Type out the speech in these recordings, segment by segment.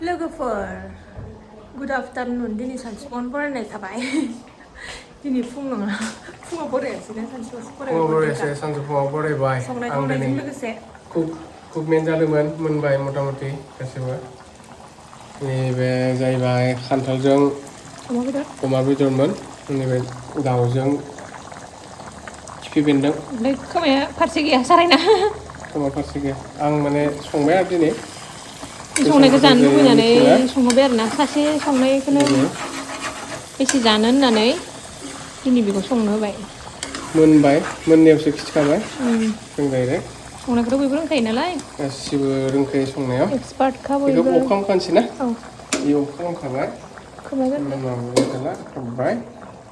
लोगोफोर good afternoon दिनै सानसुआवनो फरायनाय थाबाय दिनै फुङाव फरायासैना सानसुआवसो फरायबाय सानजौफुआव फरायबाय संनाय आं दिनै खावनायजों लोगोसे कुकमेन्ट जादोंमोन मोनबाय मथा मथि गासैबो नैबे जाहैबाय खान्थालजों अमा बेदरमोन नैबे दाउजों खिफि बेन्दों ओमफ्राय खोमाया फारसे गैया सारायना खोमा फारसे गैया आं माने संबाय आरो दिनै संनायखौ जानो लुबैनानै संहोबाय आरोना सासे संनायखौनो बेसे जानो होननानै दिनै बेखौ संनो होबाय मोनबाय मोननायावसो खिथिखाबाय जों डाइरेक्ट संनायखौथ' बयबो रोंखायो नालाय गासिबो रोंखायो संनायाव एक्सपार्टखा बेखौ बयबो अखामखानोसै ना औ बेयो अखामखाबाय खोमा जानदो माबाला खोब्बाय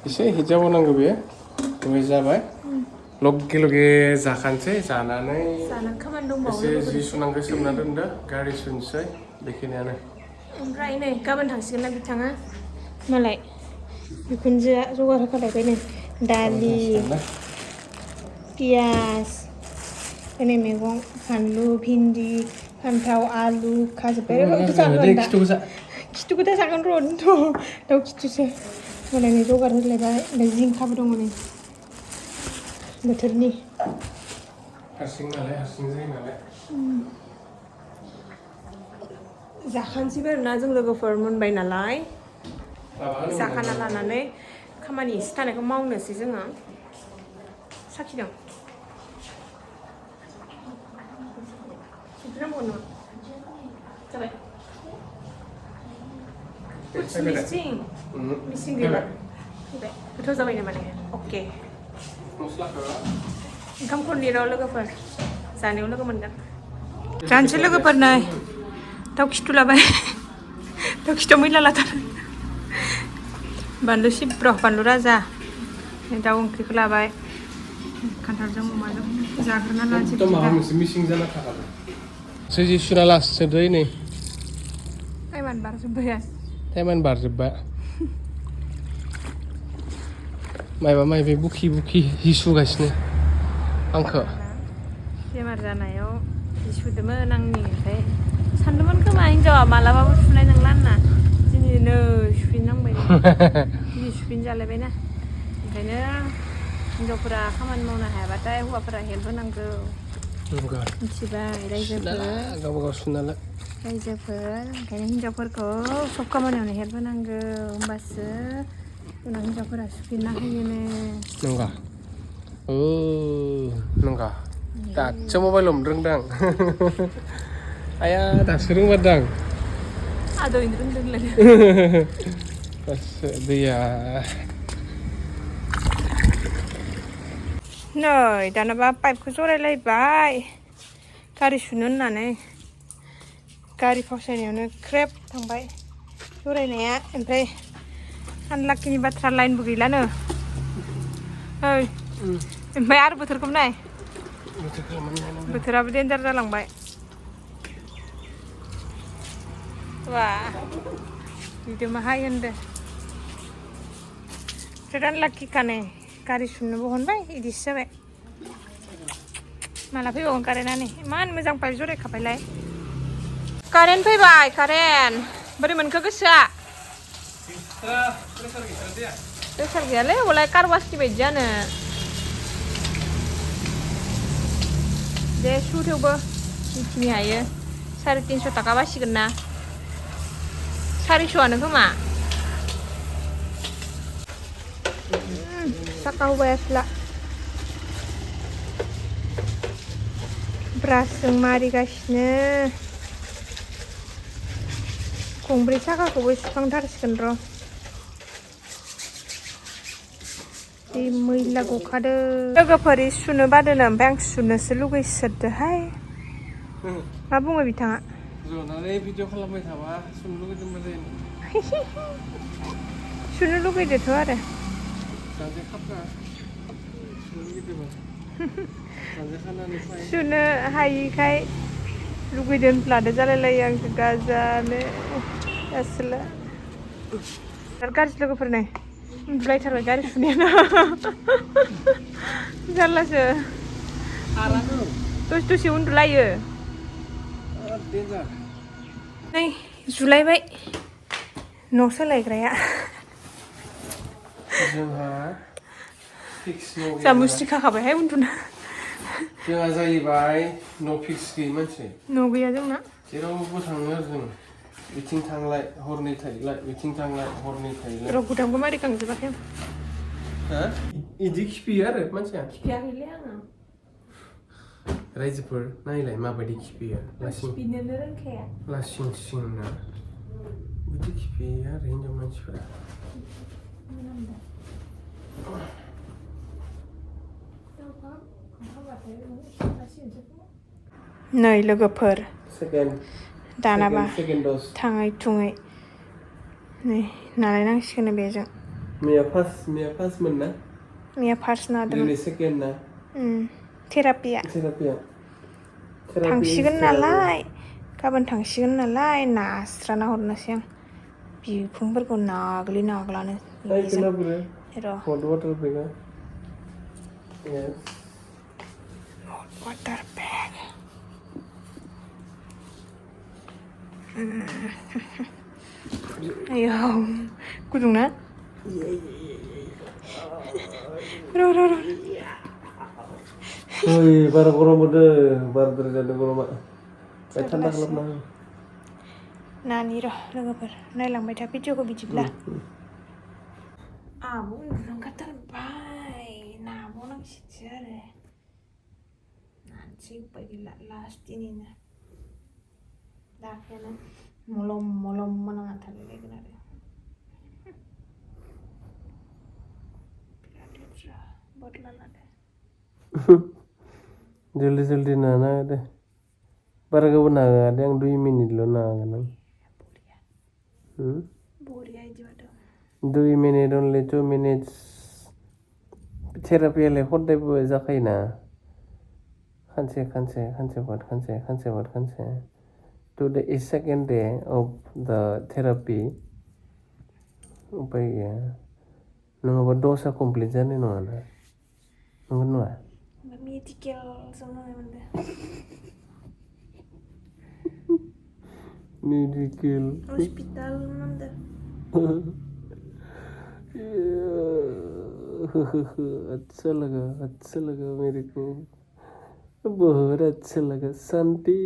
एसे हिजाबाव बेयो ओमफ्राय जाबाय लगे लगे जाखानोसै जानानै खामानि दंबावो एसे जि सुनांगौ सोमना दोनदो गारि सुनोसै बेखिनियानो ओमफ्राय नै गाबोन थांसिगोन ना बिथाङा मालाय बिखुनजोआ जगार होखालायबाय नै दालि पियास एनै मैगं फानलु भिन्दि फान्थाव आलु खाजोब्बाय खिथुखौ दा जागोन र' दाउ खिथुसो मालाय नै जगार होलायबाय ओमफ्राय जिंखाबो दङ नै बोथोरनि हारसिं जायो नालाय जाखानोसैबो आरोना जों लोगोफोर मोनबाय नालाय जाखाना लानानै खामानि एसे थानायखौ मावनोसै जोङो साखिदों जाबाय मिसिं गैला फैबाय गोथाव जाबायनो माने अके ओंखाम खनलिराव लोगोफोर जानायाव लोगो मोनगोन जानोसै लोगोफोर नै दाउ खिथु लाबाय दाउ खिथुआव मैला लाथार बानलु सिब्र' बानलु राजा दाउ ओंख्रिखौ लाबाय खान्थालजों अमाजों जाग्रोना लानोसै मिसिं जाना थाखादों जि सुना लासोदो नै टाइमानो बारजोब्बाय मायबा मायबि बुखि हि सुगासिनो आंखो बेमार जानायाव हि सुदोंमोन आंनि ओमफ्राय सानदोंमोन खोमा हिनजावा मालाबाबो सुनाय नंला होनना दिनैनो सुफिननांबाय दिनै सुफिनजालायबायना ओंखायनो हिनजावफोरा खामानि मावनो हायाबाथाय हौवाफोरा हेल्प होनांगौ मिथिबाय रायजोफोर गावबा सुनाला रायजोफोर ओंखायनो हिनजावफोरखौ सब खामानियावनो हेल्प होनांगौ होमबासो उनाव हिनजावफोरा सुफिनना होयोनो नंगा नंगा दासो मबाइल हमनो रोंदां आया दासो रोंमारदां आदौनो रोंदोंलाय दासो दैया नै दानाबा पाइपखौ जरायलायबाय गारि सुनो होननानै गारि फावसायनायावनो ख्रेब थांबाय जरायनाया ओमफ्राय आनलाकिनि बाथ्रा लाइनबो गैलानो ओइ ओमफ्राय आरो बोथोरखौबो नाय बोथोराबो देन्जार जालांबाय वा बिदोमा हाय होनदो ओमफ्राय आनलाकिखाने गारि सुनोबो हनबाय इदिसो जाबाय माला फैबावगोन कारेन्टआ नै इमान मोजां पाइप जरायखाबायलाय कारेन्ट फैबाय कारेन्ट बोरै मोनखो गोसोआ प्रेसार गैयालै अलाय कारवासनि बायदियानो दे सु थेवबो जिखिनि हायो 350 थाखा बासिगोन ना 400आनो खोमा साखा होबाय आसला ब्रासजों मारिगासिनो गंब्रै साखाखौबो सुखांथारसिगोन र' बे मैला गखादो लोगोफोर सुनो बादोनो ओमफ्राय आं सुनोसो लुगैसोदोहाय मा बुङो बिथाङा जनानै भिडिअ खालामबाय थाबा सुनो लुगैदोंबा जायो सुनो लुगैदोथ' आरो सुनो हायिखाय लुगैदों होनब्लानो जालायलायो आंसो गाजानो गासैला गाज्रि लोगोफोर नै उन्दुलायथारबाय गारि सुनायानो जारलासो दसे उन्दुलायो नै जुलाइबाय न' सोलायग्राया जोंहा फिक्स न' जा मुस्रि खाखाबायहाय उन्दुना जोंहा जाहैबाय न' फिक्स गैयै मानसि न' गैया जोंना जेरावबो थाङो आरो जों बिथिं थांलाय हरनै थायलाय बिथिं थांलाय हरनै थायलाय र' गुदामखौ मारै खांजोबाखै आं हा इदि खिफियो आरो मानसिया खिफियाखैलै आङो रायजोफोर नायलाय माबायदि खिफियो खिफिनोनो रोंखाया लासिं सिंनो बिदि खिफियो आरो हिनजाव मानसिफोरा नै लोगोफोर सेकेन्ड दानाबा सेकेन्ड दस थाङै थुङै नै नालायनांसिगोन बेजों मैया फार्स्टमोन ना मैया फार्स्ट नादोंमोन दिनै सेकेन्ड ना थेरापिया थांसिगोन नालाय गाबोन थांसिगोन नालाय नास्राना हरनोसै आं बिखुंफोरखौ नाग्लि नाग्लानो र' वाटार बेग आयौ गुदुं ना र' बारा गरम मोनदों बाराद्राय जादों गरमा थान्दा खालामना हो नानि र' लोगोफोर नायलांबाय था भिडिअखौ बिदिब्ला आंहाबो उन्दुनो ओंखारथारबाय नाबावनांसिगोनसो आरो नानोसै उपाय गैला लास्ट दिनैनो दाखायानो मलम मोनांना थालायलायगोन आरो बिराद लेथ्रा बदला लादो जल्दी नाना दे बारा गोबाव नागा दे आं 2 मिनिटल' नागोन आं बरिया इदिबाथ' 2 minute only 2 minutes थेरापियालाय हदायबो जाखायोना खानसे today is second day of the therapy उपाय गैया नङाबा दसआ कमप्लिट जानाय नङाना नंगौ नङा मेडिकेल हस्पिटाल नांदों अच्छा लगा मेरे को बहुत अच्छा लगा शांति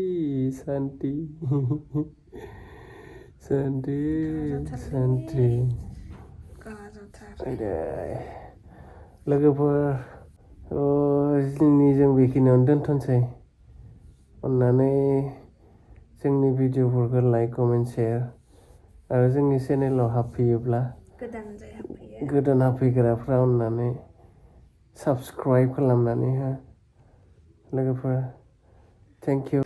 लोगोफोर जों बेखिनियावनो दोनथ'नोसै अन्नानै जोंनि भिडिअफोरखौ लाइक कमेन्ट शेयार आरो जोंनि चेनेलाव हाबफैयोब्ला गोदान हाबफैग्राफ्रा अन्नानै साबस्क्राइब खालामनानै हो लोगोफोर थेंक इउ